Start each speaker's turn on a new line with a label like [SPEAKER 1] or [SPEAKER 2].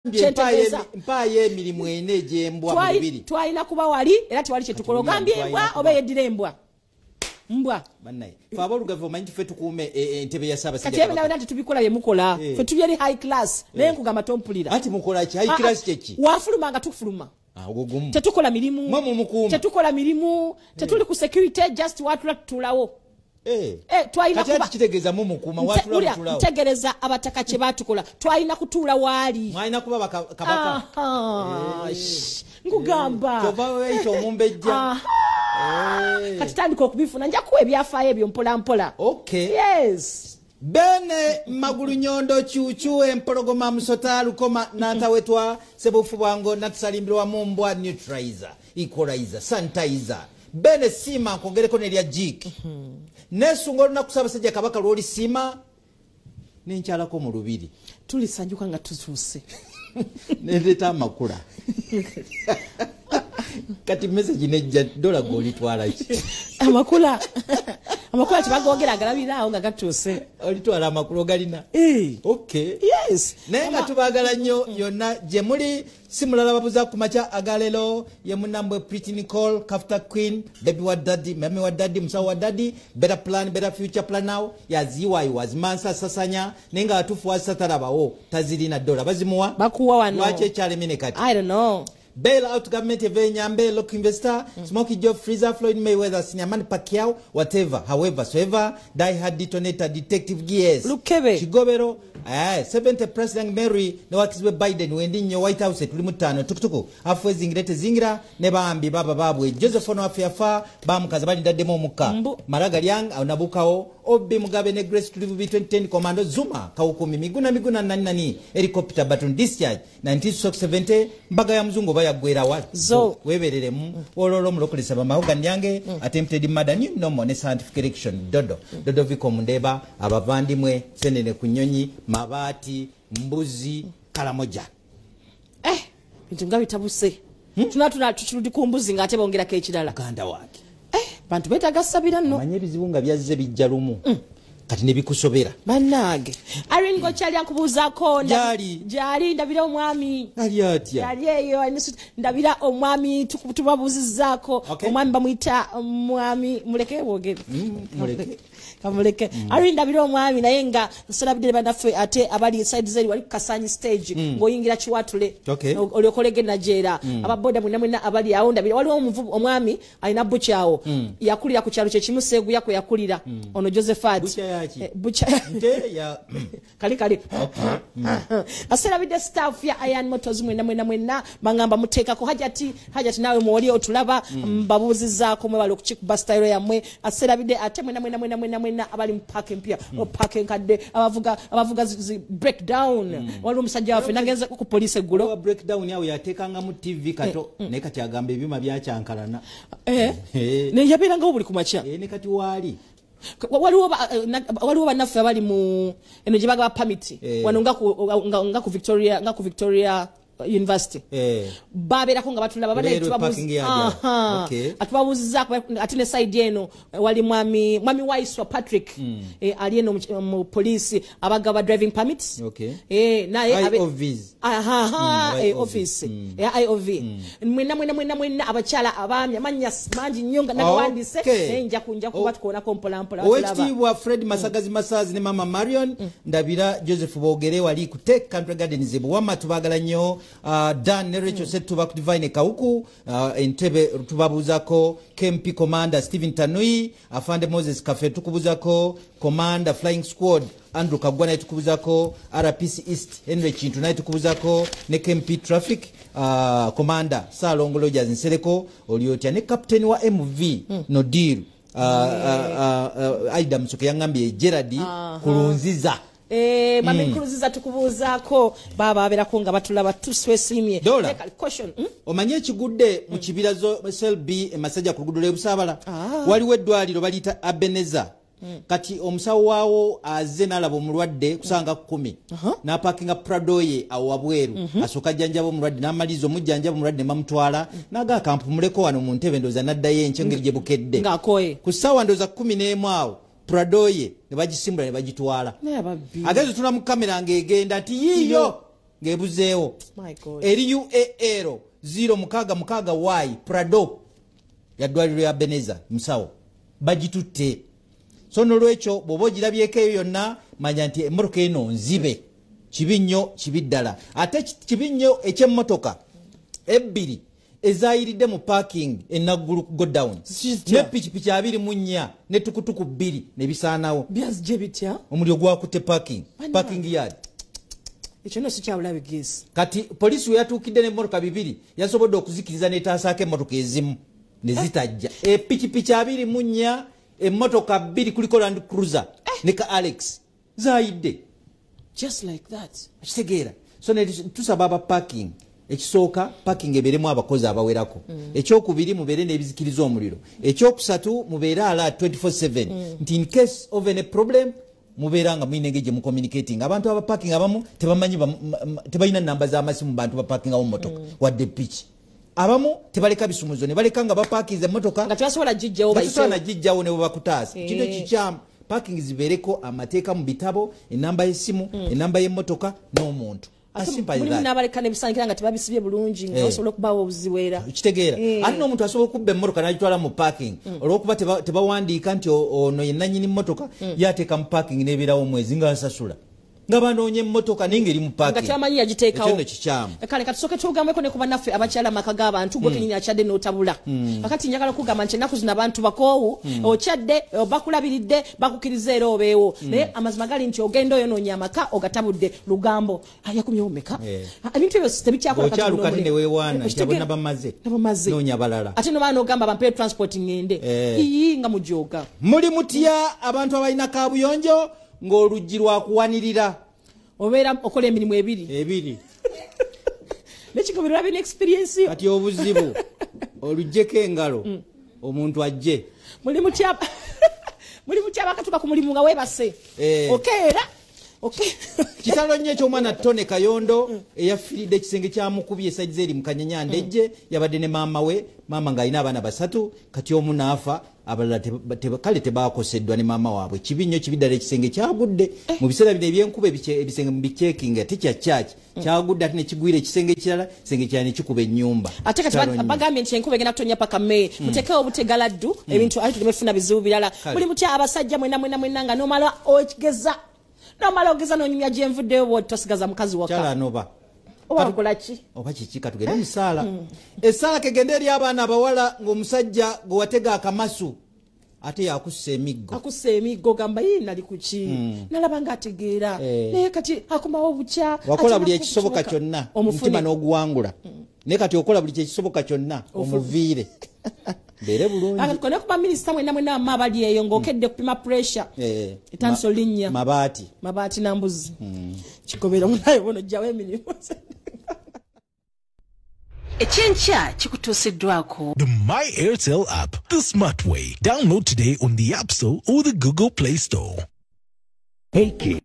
[SPEAKER 1] Mpaayo emirimu ena egy'embwa mu bibiri.
[SPEAKER 2] Twalina kuba wali era tewali kyetukola. Ogambye embwa oba yeddira embwa? Mbwa.
[SPEAKER 1] Bannaye, fe aboolugave omanyi nti ffe tukuume entebe ya Ssaabasajja.
[SPEAKER 2] Kati ebyo nabyo tetubikola bye mukola. Ffe tuli eri high class. Naye nkugamba tompulira.
[SPEAKER 1] Anti mukola ki? High class kye ki?
[SPEAKER 2] Wafuluma nga tufuluma.
[SPEAKER 1] Ogwo gumu.
[SPEAKER 2] Tetukola mirimu.
[SPEAKER 1] Mwe mumukuuma.
[SPEAKER 2] Tetukola mirimu. Tetuli ku security, just watula tutulawo. Twalina
[SPEAKER 1] kuba kitegeeza mumukuuma, watula mutulawo.
[SPEAKER 2] Ntegereza abataka kye baatukola. Twalina kutuula waali.
[SPEAKER 1] Mwalina kuba kabaka.
[SPEAKER 2] Nkugamba.
[SPEAKER 1] Kyova weeyita omumbejja.
[SPEAKER 2] Kati tandika okubifuna, nja kuwa ebyafaayo ebyo mpola mpola.
[SPEAKER 1] Okay.
[SPEAKER 2] Yes.
[SPEAKER 1] Bene Magulu Nyondo Chuchu Empologoma Musota Lukoma Natawetwa Sebufu Bwango Natusalimbirwa Mumbwa Neutralizer Equalizer Sanitizer. Bene Sima nkwongereko n'erya Jik. Nesunga olunaku Ssaabasajja Kabaka lw'olisiima nenkyalako mu lubiri.
[SPEAKER 2] Tulisanyuka nga tutuuse.
[SPEAKER 1] Nendeeta amakula. Kati message nejja dola gw'olitwala ki?
[SPEAKER 2] Amakula. Amakula tebagogera agalabiraawo nga gatuuse.
[SPEAKER 1] Olitwala amakula ogalina? Okay.
[SPEAKER 2] Yes.
[SPEAKER 1] Naye nga tubaagala nnyo yonna gye muli. Si mulala babuza ku makya agalelo ye munnambwe Pretty Nicole, Kafta Queen, baby wa daddy, mami wa daddy, musawo wa daddy, better plan, better future plan now, yaziwa azimansa sasanya, naye nga atufu wasatalabawo tazirina dola bazimuwa.
[SPEAKER 2] Bakuwa wano.
[SPEAKER 1] Lwaki ekyalemene kati?
[SPEAKER 2] I don't know.
[SPEAKER 1] Bail out government eve Nyambe, lock investor, Smokey Joe, Freezer, Floyd Mayweather, Senior Man Pacquiao, whatever, however, so ever, Die Hard Detonator, Detective Gears,
[SPEAKER 2] Lukebe,
[SPEAKER 1] Chigobero, 70 President Mary, newakizwe Biden, wendi nnyo White House, tuli mutano, tukutuku, afwe zingirete zingira, ne bambi, baba babwe, Joseph ono afe afa, bamukaza bali ndaddemu omukka, Maraga Liang, Onabukawo, Obi Mugabe ne Grace Tulivubi 2010 Commando Zuma, Kawukumi, Miguna Miguna nani nani, Helicopter Baton Discharge, 1970, mbaga ya mzungu baya gwera wa
[SPEAKER 2] zo
[SPEAKER 1] webereremu ololo mulokolesa bamahoga nyange attempted murder new normal ne scientific election dodo dodo viko mundeba abavandimwe senene kunyonyi mabati mbuzi kalamoja
[SPEAKER 2] bintu nga bitabuse. Tuna tukirudi ku mbuzi nga ate bongerako ekirala.
[SPEAKER 1] Uganda wake
[SPEAKER 2] bantu beetaaga sabira nno.
[SPEAKER 1] Manye ebizibu nga byazze bijja lumu. Kati ne bikusobera.
[SPEAKER 2] Bannange. Irene Gochali ankubuuzaako. Gyali ndabira omwami.
[SPEAKER 1] Ali atya?
[SPEAKER 2] Yali eyo ndabira omwami tubabuuzizzaako. Omwami bamuyita mwami muleke bwogere.
[SPEAKER 1] Muleke.
[SPEAKER 2] Kamuleke. Irene ndabira omwami naye nga nsalabidde bannaffe ate abali side zeri wali ku Kasanyi stage ng'oyingira Kiwatule. Olyokolege Najeera. Ababoda mwenna mwenna abali awo ndabira waliwo omwami alina butcher awo. Yakulira ku kyalo kye kimu Seguya kwe yakulira. Ono Josephat.
[SPEAKER 1] Butcher ya
[SPEAKER 2] kali kali. Aserabidde staff ya Iron Motors mwenna mwenna mwenna bangamba muteekako Hajati nawe mwoli otulaba mbabuuzizaako mwe bali okukikuba style yammwe. Aserabidde ate mwenna mwenna mwenna mwenna mwenna abali mu park empya o park enkadde abavuga breakdown. Waliwo omusajja waffe nagenze ku police eggulo
[SPEAKER 1] wa breakdown yawe yateekanga mu TV kato naye kati agamba ebyuma byakyankalana
[SPEAKER 2] ne yabeerangawo buli ku makya
[SPEAKER 1] ne kati waali
[SPEAKER 2] waliwo bannaffe abali mu eno gye bagaba permit wano nga ku Victoria University babeerako nga batulaba atubabuuzizaako ate ne side eno wali mwami Waiswa Patrick ali eno mu poliisi abagaba driving permits naye office IOV mwenna mwenna mwenna mwenna abakyala abaami amannya mangi nnyo nga nagawandiise naye nja kuba tukoonako mpola mpola.
[SPEAKER 1] Owekitiibwa Fred Masagazi Masazi ne Mama Marion ndabira Joseph Bogere wali ku Tech Country Gardens Buwama tubaagala nnyo. Dan ne Rachel Setuba ku Divine Kauku Entebbe tubabuuzako KMP Commander Stephen Tanui Afande Moses Kafe tukubuuzako Commander Flying Squad Andrew Kagwa naye tukubuuzako RPC East Henry Chintu naye tukubuuzako ne KMP Traffic Commander Salongo Rogers Nsereko Oliotya ne Captain wa MV Nodiru Aida Musoke yangambye Gerard Kulunziza.
[SPEAKER 2] Mami Nkurunziza tukubuuzaako baba abeerako nga batulaba tuswesimye.
[SPEAKER 1] Dola omanye ekigudde mu kibira zo SLB emasajja ku luguudo lw'e waliwo eddwaliro baliyita Abeneza. Kati omusawo waawo azze n'alaba omulwadde kusanga 10 n'apakinga Prado ye awo wabweru asooka ajjanjaba omulwadde n'amaliriza omujjanjaba omulwadde ne bamutwala n'agaa akampumuleko wano mu ntebe ndowooza n'addayo enkya engeri gye bukedde ku ssaawa ndowooza 11 awo Prado ye ne bagisimbula ne bagitwala. Agenze tuna mu kamera ng'egenda nti yiiyo Ng'ebuzeewo.
[SPEAKER 2] My God.
[SPEAKER 1] Eri UAL 066 Y Prado ya ddwaliro ya Beneza musawo bagitutte. So nolwekyo bw'oba ogirabyeko eyo yonna, manya nti emmotoka eno nzibe. Kibi nnyo, kibi ddala. Ate kibi nnyo ekyemmotoka ebbiri ezayiridde mu parking enaggulu ku godown
[SPEAKER 2] Zitya?
[SPEAKER 1] ne pikipiki 24 ne tukutuku 2 ne bisaanawo.
[SPEAKER 2] Byazije bitya?
[SPEAKER 1] Omuliro gwakutte parking,
[SPEAKER 2] Bannange.
[SPEAKER 1] parking yard.
[SPEAKER 2] Ekyo no sikyabulabe gesi.
[SPEAKER 1] Kati polisi we yatuukidde n'emmotoka bibiri yasobodde okuzikiriza n'etaasaako emmotoka ezimu ne zitajja. Epikipiki 24, emmotoka bbiri, kuliko Land Cruiser ne ka Alex, zayidde.
[SPEAKER 2] Just like that.
[SPEAKER 1] Okitegeera? So ne tusaba aba parking, ekisooka parking ebeeremu abakozi abawerako, ekyokubiri mubeere n'ebizikiriza omuliro, ekyokusatu mubeere alert 24/7 nti in case of any problem mubeera nga mulina engeri gye mucommunicating. Abantu aba parking abamu tebamanyi, tebalina namba z'amasimu bantu baparkingawo motoka wadde piki. Abamu tebaleka bisumuzo ne baleka nga baparkinze emmotoka
[SPEAKER 2] nga tebasobola gijjawo.
[SPEAKER 1] Nga tosobola
[SPEAKER 2] bayitewo.
[SPEAKER 1] Nagijjawo ne bwe bakutaasa. Kino kikyamu. Parking zibeereko amateeka mu bitabo, enamba y'essimu, enamba y'emmotoka n'omuntu. As
[SPEAKER 2] Ate
[SPEAKER 1] simple as
[SPEAKER 2] mulimu
[SPEAKER 1] that.
[SPEAKER 2] n'abaleka n'ebisanikira nga tebabisibye bulungi nga basobola okubaawo obuzibu era.
[SPEAKER 1] Kitegeera? Ate n'omuntu asobola okubba emmotoka n'agitwala mu parking, olwokuba tebawandiika nti ono ye nannyini mmotoka, yateeka mu parking n'ebeerawo omwezi ng'asasula nga banoonya emmotoka naye ng'eri mu
[SPEAKER 2] nga
[SPEAKER 1] parking.
[SPEAKER 2] tebamanyi yagiteekawo.
[SPEAKER 1] Ekyo nno kikyamu.
[SPEAKER 2] Kale katusooke tugambeko ne ku bannaffe abakyala amaka g'abantu. Gwe kenyini akyadde n'otabula. Kakati njagala okugamba nti ennaku zino abantu bakoowu. Okyadde, bakulabiridde, bakukkiriza era obeewo, naye amazima gali nti ogenda oyonoonya amaka ogatabudde lugambo. Yakumyewo meka? Ebintu ebyo tebikyakola kati
[SPEAKER 1] Bw'okyaluka
[SPEAKER 2] buno
[SPEAKER 1] ate ne
[SPEAKER 2] omulimu.
[SPEAKER 1] weewaana nti abo
[SPEAKER 2] Okitegeera?
[SPEAKER 1] nabamaze.
[SPEAKER 2] Nabamaze.
[SPEAKER 1] Noonya balala.
[SPEAKER 2] Ate nobaana n'ogamba bampe transport ŋŋende. Ii, nga mujooga.
[SPEAKER 1] Muli mutya abantu abalina kabuyonjo ng'oluggi lwakuwanirira?
[SPEAKER 2] Obeera okola emirimu ebiri.
[SPEAKER 1] Ebiri.
[SPEAKER 2] Nekigobero olabye n'experience yo.
[SPEAKER 1] Kati obuzibu oluggyeko engalo omuntu ajje.
[SPEAKER 2] Muli mutya, muli mutya abakatuka ku mulimu nga weebase? Okeera
[SPEAKER 1] Kitalo nnyo eky'omwana Tone Kayondo eyafiiridde ekisenge kyamukubye esaizi eri mu Kanyanya Ndejje. Yabadde ne maama we, maama ng'alina abaana basatu, kati omu n'afa, abalala kale tebakoseddwa ne maama waabwe. Kibi nnyo, kibi ddala. Ekisenge kyagudde mu biseera bino ebyenkuba, ebisenge mubikyekinga tekyakyaaki kyagudde ate nekigwira ekisenge ekirala, ekisenge ekirala nekikuba ennyumba.
[SPEAKER 2] Ate kati
[SPEAKER 1] Kitalo nnyo.
[SPEAKER 2] Bagambye nti enkuba egenda kutonya paka May. Mutekewo obutegaladdu ebintu ate tuleme kufuna bizibu birala.
[SPEAKER 1] Kale.
[SPEAKER 2] Muli mutya abasajja mwena mwena mwena nga nomala ogeza, nomala ogeza nonyumya gyenvuddeyo bwoti tosigaza mukazi waka?
[SPEAKER 1] Kyalanoba.
[SPEAKER 2] Oba wakola ki?
[SPEAKER 1] Oba kiki? Katugende mu ssaala. Essaala kegende eri abaana abawala ng'omusajja gwe watega akamasu ate yakussa emiggo.
[SPEAKER 2] Akussa emiggo, gamba yi nali kuki, nalaba nga ategeera, naye kati akomawo bukya.
[SPEAKER 1] Wakola
[SPEAKER 2] ate
[SPEAKER 1] buli ekisoboka
[SPEAKER 2] nakukyuka.
[SPEAKER 1] kyonna,
[SPEAKER 2] Omufune.
[SPEAKER 1] omutima n'oguwangula, naye kati okola buli kyekisoboka kyonna omuviire mbeere bulungi.
[SPEAKER 2] Akati kuba minisita mwena mwena amma abali eyo ng'okedde kupima pressure etandise olinnya.
[SPEAKER 1] Mabaati.
[SPEAKER 2] Mabaati na mbuzi. Kikobera munaye bono jjawo emirimu.
[SPEAKER 3] Ekyenkya kikutuusiddwako
[SPEAKER 4] The My Airtel app, the smart way. Download today on the App Store or the Google Play Store.
[SPEAKER 5] Hey kids.